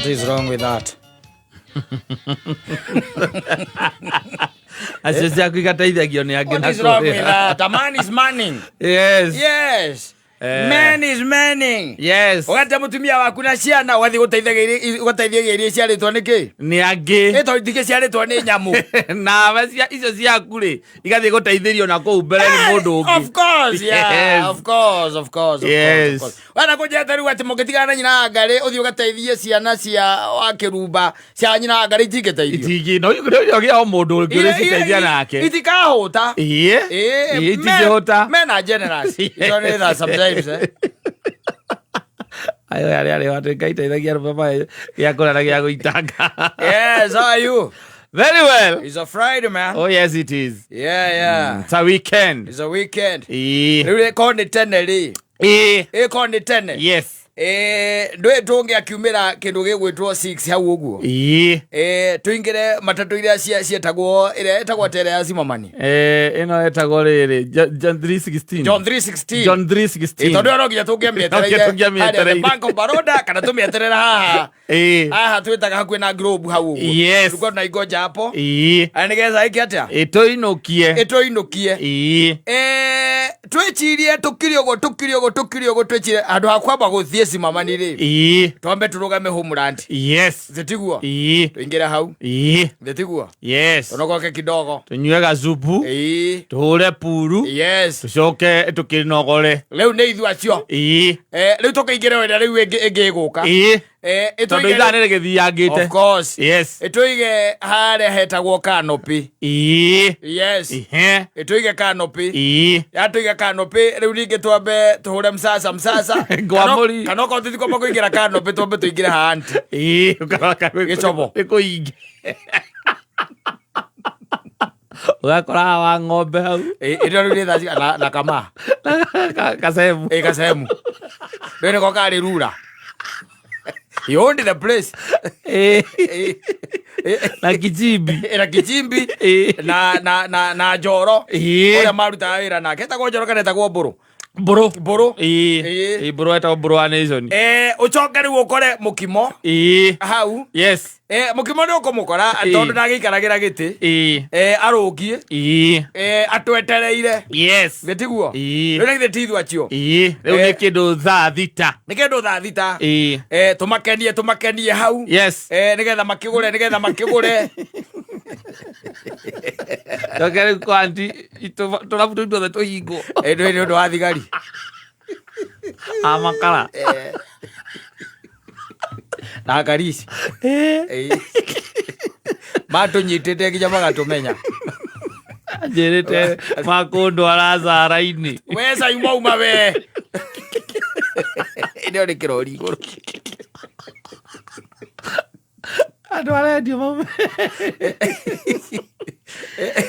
What is wrong with that? Acio ciaku igateithagio nĩ angĩ What na is wrong with kũrĩa. that? A man is manning. Yes. Yes. Eh. Man is manning. Yes. Ũgate mũtumia waku na ciana ũgathiĩ gũteithagia iria ciarĩtwo nĩ kĩ? Nĩ angĩ. Ĩ tondũ itingĩ ciarĩtwo nĩ nyamũ. Nawe icio ciaku rĩ igathiĩ gũteithĩrio na kũu mbere nĩ mũndũ ũngĩ. Of course, yeah. Yes. Of course, of course, of Yes. course, of course. Wana kũnjĩra rĩu atĩ mũngĩtigana na nyina wa Ngarĩ ũthiĩ ũgateithie ciana cia wa kĩrumba cia nyina wa Ngarĩ itingĩteithio. Itingĩ no gĩa o mũndũ ũngĩ ũrĩciteithia nake. Itikahũta. Ĩĩ. Ĩĩ, Ĩĩ, itingĩhũta. Men are generous. You don't know that sometimes, eh? Ayo arĩa arĩ atĩ Ngai teithagia arũme maĩ gĩa kũrĩa na gĩa gũitanga. Yes, how are you? Very well. It's a Friday, man. Oh yes it is. Yeah. It's a weekend. It's a weekend. Ĩĩ. Rĩu ĩkorwo nĩ tene rĩ. Ĩĩ. Ĩkorwo nĩ tene. Yes. Eh, ndũĩ tũngĩakiumĩra kĩndũ gĩgwĩtwo 6 hau ũguo. Ĩĩ. Eh, tũingĩre matatũ iria cietagwo ĩrĩa ĩtagwo tere ya Zimmerman. Ĩno ĩtagwo rĩrĩ John 3:16. John 3:16. John 3:16. Ĩ, tondũ ĩyo no nginya tũngĩamĩetereire No nginya tũngĩamĩetereire. harĩa the Bank of Baroda kana tũmĩeterere haha. Ĩĩ. Haha twĩtaga hakuhĩ na Globe hau ũguo. Yes. Tulikuwa tunaingoja hapo. Ĩĩ. Na nĩgetha ĩke atĩa? Ĩtũinũkie. Ĩtũinũkie. Ĩĩ. Eh, twĩcirie tũkire ũguo tũkire ũguo tũkire ũguo twĩcirie handũ ha kwamba gũthiĩ Zimmerman rĩ. Ĩĩ. Twambe tũrũgame Homeland. Yes. Thĩ tiguo? Ĩĩ. Tũingĩre hau. Ĩĩ. Thĩ tiguo? Yes. Tũnogoke kidogo. Tũnyue gacubu. Ĩĩ. Tũhũre puru. Yes. Tũcoke tũkĩnogore. Rĩu nĩ ithuĩ acio. Ĩĩ. Eh, rĩu tũkĩingĩre ĩrĩa rĩu ĩngĩ ĩgũka. Ĩĩ. Eh, Tondũ ĩtũige ithaa nĩ rĩgĩthiangĩte. Of course. Yes. Ĩtũige harĩa hetagwo canopy. Ĩĩ. Yes. Ihe. Ĩtũige canopy. Ĩĩ. Yatũiga canopy rĩu ningĩ twambe tũhũre msasa msasa. Ngwamũri. Kana okorwo tũtikwamba kũingĩra canopy twambe tũingĩre hanti. Ĩĩ. Ũkarora Gĩcobo. Nĩ kũingĩ. Ũgakora haha wa ng'ombe hau. Ĩno rĩu nĩ thaa cigana na kama. Kasehemu. Ĩ kasehemu. Rĩu nĩko karĩ rura. You owned the place. Ĩĩ. Ĩ, ĩ, Na kichimbi. na kichimbi Ĩ. na njoro Ĩ. ũrĩa marutaga wĩra nake etagwo njoro kana etagwo mbũrũ. Mbũrũ. Mbũrũ. Ĩĩ. Ĩĩ. Ĩĩ, mbũrũ etagwo mbũrũ wa nation. Eh, ũcoke rĩu ũkore mũkimo Ĩĩ. hau. Yes. Eh, mũkimo nĩ ũkũmũkora Ĩĩ. tondũ ndagĩikaragĩra gĩtĩ. Ĩĩ. Eh, arũngiĩ. Ĩĩ. Eh, atwetereire. Yes. Gĩtiguo? Ĩĩ. Rĩu na githĩ ti ithuĩ acio. Ĩĩ. Rĩu Eh. nĩ kĩndũ thaa thita. Nĩ kĩndũ thaa thita. Ĩĩ. Eh, tũmakenie tũmakenie hau. Yes. Eh, nĩgetha makĩgũre nĩgetha makĩgũre. Coke rĩu kwa anti tũrabu tũu tuothe tũhingwo. Eh, nĩ ũndũ wa thigari. A makara. Eh. Na ngari ici. Ĩĩ. Eh. Matũnyitĩte nginya magatũmenya. Anjĩrĩte makũndwara thara-inĩ. We Saimo uma we. Ĩno nĩ kĩrori igũrũ. Andũ arendio maume.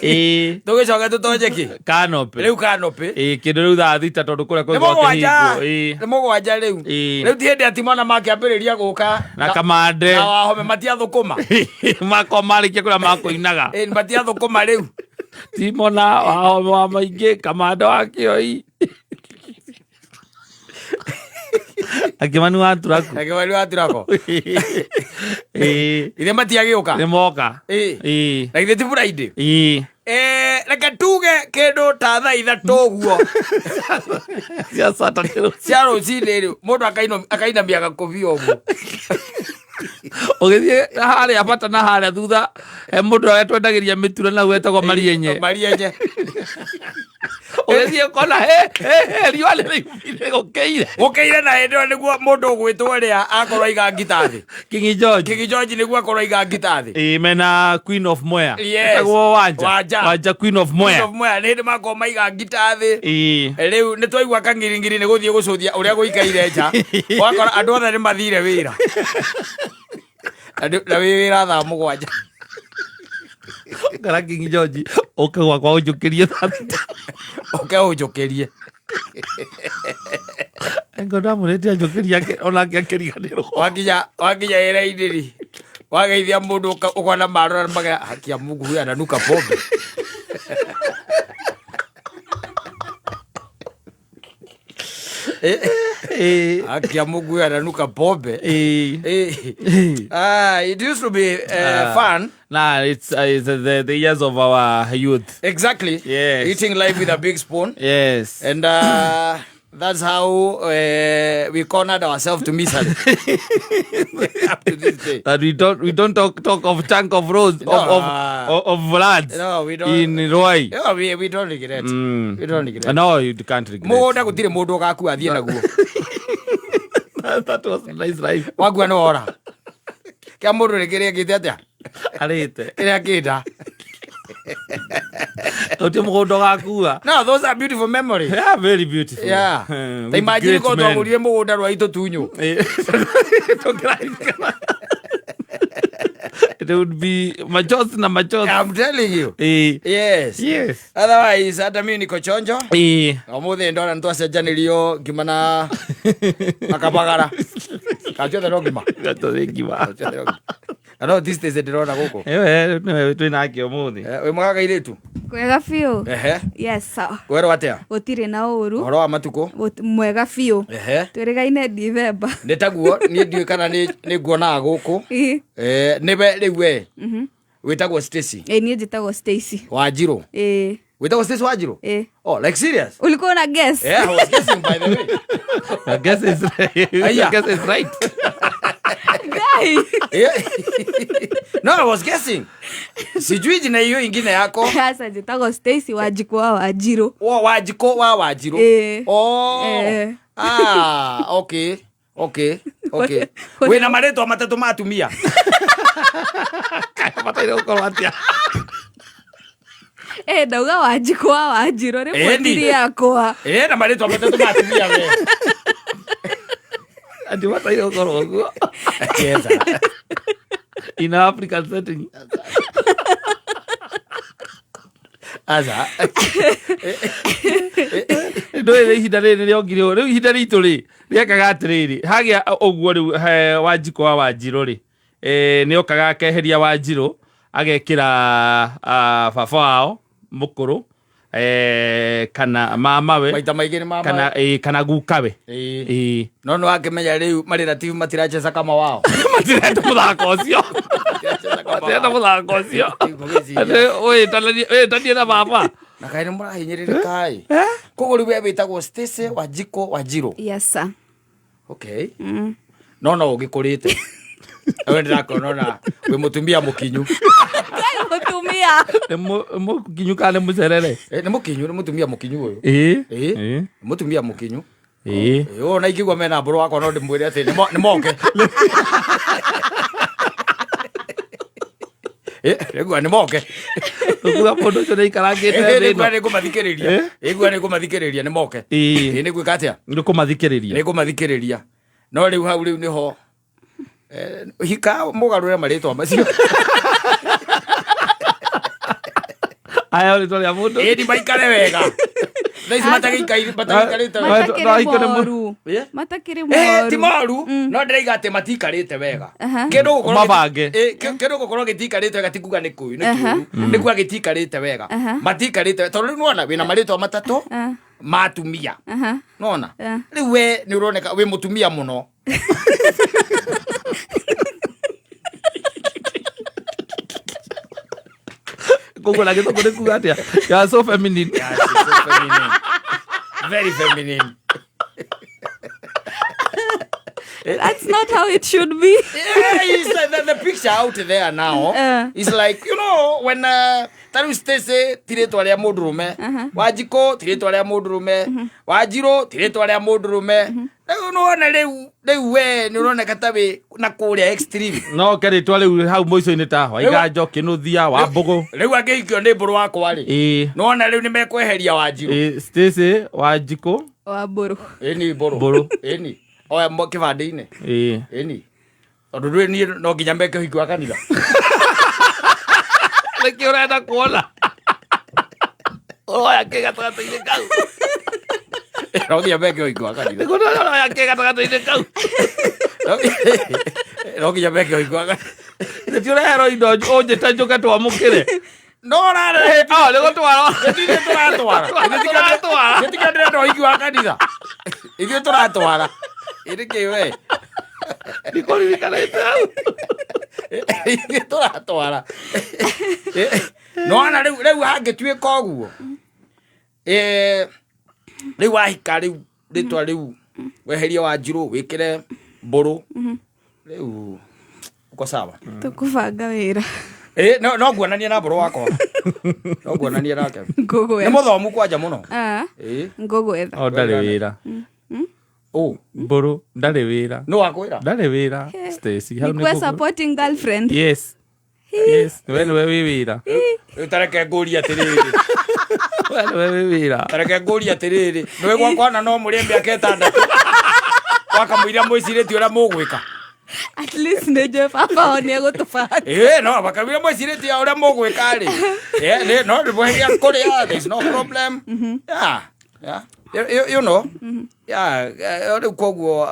Ĩĩ. Tũgĩcoke tũtonye kĩ? Canopy. Rĩu canopy. Ĩĩ, kĩndũ rĩu thaa thita tondũ kũrĩa Nĩ kwĩ mũgwanja. gwakĩhingwo. Ĩĩ. Nĩ mũgwanja rĩu. Ĩĩ. Rĩu ti hĩndĩ atimona makĩambĩrĩria gũka. Na kamande. Na wahome matiathũkũma. Makwa marĩkia kũrĩa makũinaga. Ĩĩ, matiathũkũma rĩu. Timona wahome wa maingĩ kamande wa kĩoi. Akĩmani wa turaku. Akĩmani wa turako. Ĩĩ. Ithe matiagĩũka. Nĩ moka. Ĩĩ. Ĩĩ. Na githĩ ti Friday? Ĩĩ. Eh, reke tuge kĩndũ ta thaa ithatũ ũguo Cia Saturday rũcinĩ. cia rũcinĩ rĩ mũndũ akainamia gakũbia ũguo. Ũgĩthiĩ harĩa bata na harĩa thutha he mũndũ ũrĩa twendagĩria mĩtura nau etagwo Marienye. Marienye. Ũgĩthiĩ ũkona he he he riũa nĩ rĩumire gũkĩire. Gũkĩire na hĩndĩ ĩyo nĩguo mũndũ ũgwĩtwo ũrĩa akorwo aiga ngita thĩ. King George. King George nĩguo akorwo aiga ngita thĩ. Ĩĩ mena Queen of Mwea. Yes. Etagwo Wanja. Wanja. Wanja Queen of Mwea. Queen of Mwea nĩ hĩndĩ makorwo maiga ngita thĩ. Ĩĩ. Rĩu nĩ twaigua kang'iringiri nĩ gũthiĩ gũcũthia ũrĩa gũikaire nja. Ũgakora andũ othe nĩ mathire wĩra. Na wĩ wĩra thaa mũgwanja. Ngara King George ũke gwakwa ũnjũkĩrie thaa thita. Ũke ũnjũkĩrie. Ngo ndamũrĩte anjũkĩrie onake akĩriganĩrwo. Wakinya wĩra-inĩ rĩ wageithia mũndũ ũkona marora maga haki ya Mungu huyu ananuka pombe. Akia Mungu ananuka pombe. Eh. Eh. Ah, it used to be fun. Nah, it's the years of our youth. Exactly. Yes. Eating life with a big spoon. Yes. And that's how we cornered ourselves to misery. Up to this day. That we don't talk of chunk of roads No. of lands No, we don't. in Ruai. Yeah, we don't regret. We don't regret. No, you can't regret. Mũgũnda gũtirĩ mũndũ ũgakua athiĩ naguo. That was a nice life. Wakua nĩ wora. Kĩa mũndũ nĩ kĩrĩa kĩte atĩa? Arĩte. Kĩrĩa kĩnda. Gũtirĩ mũgũnda ũgakua. No, those are beautiful memories. Yeah, very beautiful. Yeah. With Ta imagine great korwo men. twagũrire mũgũnda rwa itũtunyũ. Tũngĩraririkana. It would be machozi na machozi. I'm telling you. Eh. Yes. Yes. Otherwise, hata mimi niko chonjo. Eh. Ũmũthĩ ndona nĩ twacenjanĩrio ngima na akabagara. Kaciothe no ngima. Gatothe ngima. Kaciothe no ngima. Na no these days ndĩrona gũkũ. Ewe nĩwe twĩ nake ũmũthĩ. Wĩ mwega kairĩtu? Kwega biũ. Ehe. Yes, sawa. Werwo atĩa? Gũtirĩ na ũru. Ũhoro wa matukũ? Mwega biũ. Ehe. Twĩrĩgaine Dithemba. Nĩ taguo niĩ ndiũĩ kana nĩ nguonaga gũkũ. Ĩ. Nĩwe rĩu we wĩtagwo Stacy Ĩ, niĩ njĩtagwo Stacy. Wanjirũ. Ĩ. Wĩtagwo Stacy Wanjirũ? Ĩ. Oh, like serious? Ulikuwa una guess? Yeah, I was guessing by the way. I guess it's Aya. I guess it's right. Guy. Yeah. No, I was guessing. Sijui jina hiyo ingine yako. Sasa njĩtagwo Stacy Wanjikũ wa Wanjirũ. Wa Wanjikũ wa Wanjirũ. Ĩ. Oh. Eh. Ah, okay. Okay. Okay. Wĩna marĩtwa matatũ ma atumia. Bataire gũkorwo atĩa? Eh, ndauga Wanjikũ wa Wanjirũ rĩmwe Ĩni. tiri yakwa. Eh, na marĩtwa matatũ ma atumia we. Ati bataire gũkorwo ũguo. Cheza. In African setting. Aza. Ndũĩ rĩ ihinda rĩrĩ nĩrĩongire ũũ. Rĩu ihinda ritũ rĩ rĩekaga atĩrĩrĩ, hagĩa ũguo rĩu he Wanjikũ wa Wanjirũ rĩ, nĩokaga akeheria Wanjirũ agekĩra baba wao mũkũrũ, kana mamawe Maita maingĩ nĩ mama. kana gukawe. Ĩĩ. Ĩĩ. No nĩ wakĩmenya rĩu marelative matiracheza kama wao. Matirenda mũthako ũcio. Matiracheza kama Matirenda wao. mũthako ũcio. Mũgĩciria. Atĩ wĩtanie na baba. Na kaĩ nĩ mũrahinyĩrĩrĩka ĩ. Koguo rĩu we wĩtagwo Stacy Wanjikũ Wanjirũ. Yes, sir. Okay. No no ũgĩkũrĩte. We ndĩrakuona ona wĩ mũtumia mũkinyu. Guy, mũtumia. Nĩ mũkinyu kana nĩ mũcerere? Nĩ mũkinyu, nĩ mũtumia mũkinyu ũyũ. Ĩĩ. Ĩĩ. Ĩĩ. Nĩ mũtumia mũkinyu. Ĩĩ. Ĩĩ, ona ingĩigua mena mbũrũ wakwa no ndĩmwĩre atĩ nĩ moke. Ĩ, nĩngua nĩ moke. Ũkuga mũndũ ũcio nĩ aikarangĩte Ĩ, thĩ nĩngua ĩno. nĩ ngũmathikĩrĩria. Ĩngua nĩ ngũmathikĩrĩria nĩ moke. Ĩĩ. Ĩ, nĩ gwĩka atĩa? Nĩ kũmathikĩrĩria. Nĩ ngũmathikĩrĩria. No rĩu hau rĩu nĩho hika mũgarũre marĩtwa macio. Aya rĩtwa rĩa mũndũ. Ĩni maikare wega. Thaa ici matagĩikarĩte wega. No, Matakĩrĩ ikone moru. Ĩ? Matakĩrĩ Ti moru. moru no ndĩraiga atĩ matiikarĩte wega. Aha. Kĩndũ gũkorwo Mabange. Kĩndũ gũkorwo gĩtiikarĩte wega ti kuga nĩ kũu nĩ Aha. kĩũru, nĩ kuga gĩtiikarĩte wega. Aha. Matiikarĩte tondũ rĩu nĩwona wĩna marĩtwa matatũ Ah. ma atumia. Aha. Nona Ah. rĩu we nĩ ũroneka wĩ mũtumia mũno. Koguo na gĩthũngũ nĩ kuga atĩa? You are so feminine. Yeah, she's so feminine. Very feminine. That's not how it should be. Yeah, it's like the picture out there now is like, you know, when ta rĩu Stacy ti rĩtwa rĩa mũndũrũme, Wanjikũ ti rĩtwa rĩa mũndũrũme, Wanjirũ ti rĩtwa rĩa mũndũrũme. Rĩu nĩwona rĩu we nĩ ũroneka ta wĩ na kũrĩa extreme. No ke rĩtwa rĩu hau mũico-inĩ ta Waiganjo, Kĩnũthia, Wambũgũ. Rĩu angĩhikio nĩ mbũrũ wakwa rĩ, Ĩĩ. nĩwona rĩu nĩ mekweheria Wanjirũ. Ĩĩ, Stacy Wanjikũ. Wa mbũrũ. Ĩni mbũrũ. Mbũrũ. Ĩni. Oya kĩbandĩ-inĩ. Ĩĩ. Ĩni. Tondũ ndũĩ niĩ no nginya meke ũhiki wa kanitha. Nĩkĩ ũrenda kuona? Ũroya kĩ gatagatĩ-inĩ kau? No nginya meke ũhiki wa kanitha. Nĩguo ũroya kĩ gatagatĩ-inĩ kau? No nginya meke ũhiki wa kanitha. Nĩti ũreherwo indo ũnjĩte njũke twamũkĩre. No ũrarehe Oh, nĩgũtwarwo. Gĩtirĩ tũratwara. Tũratwara. Gĩtikĩ ndĩrenda ũhiki wa kanitha. Ithuĩ tũratwara. Ĩrĩ kĩ we? Ndikũririkanĩte hau. Ithuĩ tũratwara. Nĩwona rĩu rĩu hangĩtuĩka ũguo. Eh, rĩu wahika rĩu rĩtwa rĩu weherie Wanjirũ wĩkĩre Mbũrũ. Rĩu uko sawa. Tũkũbanga wĩra. Eh, no no nguonanie na Mbũrũ wakwa. No nguonanie nake. Nĩ Ngũgwetha. mũthomu kwanja mũno. Ah, Ĩĩ. ngũgwetha. O ndarĩ wĩra. Ũ, Mbũrũ ndarĩ wĩra. nĩ wakwĩra? Ndarĩ wĩra. Stacy hau Nikuwe nĩ supporting girlfriend. Yes. Yes, we nĩwe wĩ wĩra. Rĩu tareke ngũrie atĩrĩrĩ. We nĩwe wĩ wĩra. Tareke ngũrie atĩrĩrĩ. Nĩwe gwakwa na no mũrĩe mĩaka ĩtandatũ. Wakamũira mwĩcirĩtie ũrĩa mũgwĩka. At least nĩ njũĩ baba wao nĩ egũtũbanga. Ĩĩ, no wakamũira mwĩcirĩtie ũrĩa mũgwĩka rĩ. Ĩĩ, no nĩmũhe kũrĩa, there is no problem. Yeah. Yeah. You know. Yeah, rĩu koguo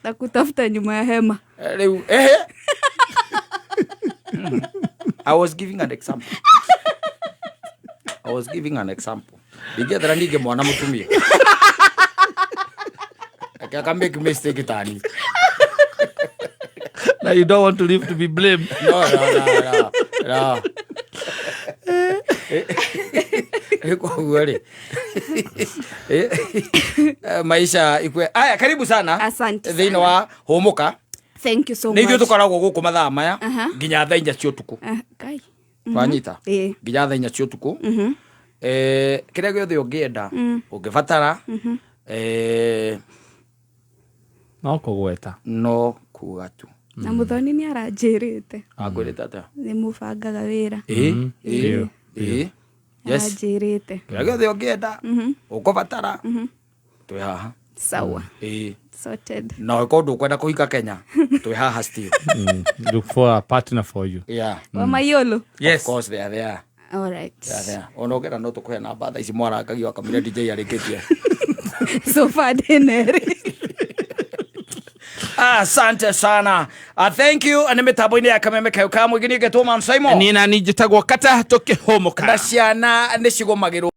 Na kutafuta nyuma ya hema. Rĩu ehe. I was giving an example. I was giving an example. Ndingĩethera ningĩ mwana mũtumia. Ake aka make mistake tani. Na you don't want to live to be blamed. No, no, no, no. No. Rĩu koguo rĩ. Maisha ikwe. Aya, karibu sana. Asante Thĩinĩ wa Hũmũka. Thank you so Nĩ ithuĩ much. tũkoragwo gũkũ mathaa maya nginya thaa 4 cia ũtukũ. Ah, Ngai. Wanyita? Ĩĩ. Nginya thaa 4 cia ũtukũ. Kĩrĩa gĩothe ũngĩenda, ũngĩbatara, No kũgweta. No kuga tu. Na Mũthoni nĩ aranjĩrĩte. Akwĩrĩte atĩa? Nĩ mũbangaga wĩra. Ĩĩ, ĩĩ, ĩĩ. Yes. Aranjĩrĩte. Kĩrĩa gĩothe ũngĩenda, ũkũbatara, twĩ haha. Sawa. Ĩĩ. Sorted. Na ũngĩkorwo ndũkwenda kũhika Kenya, twĩ haha still. Look for a partner for you. Yeah. Wa Mayolo. Yes. Of course they are there. All right. They are there. Ona ũngĩenda no tũkũhe namba thaa ici mwarangagio akamwĩra DJ arĩkĩtie. So far ndĩnerĩ. Asante sana. Thank you. Nĩ mĩtambo-inĩ ya kameme kayo ka mũingĩ niĩ ngetwo Man Simon. Niĩ nani njĩtagwo Kata tũkĩhũmũka. Na ciana nĩ cigũmagĩrwo.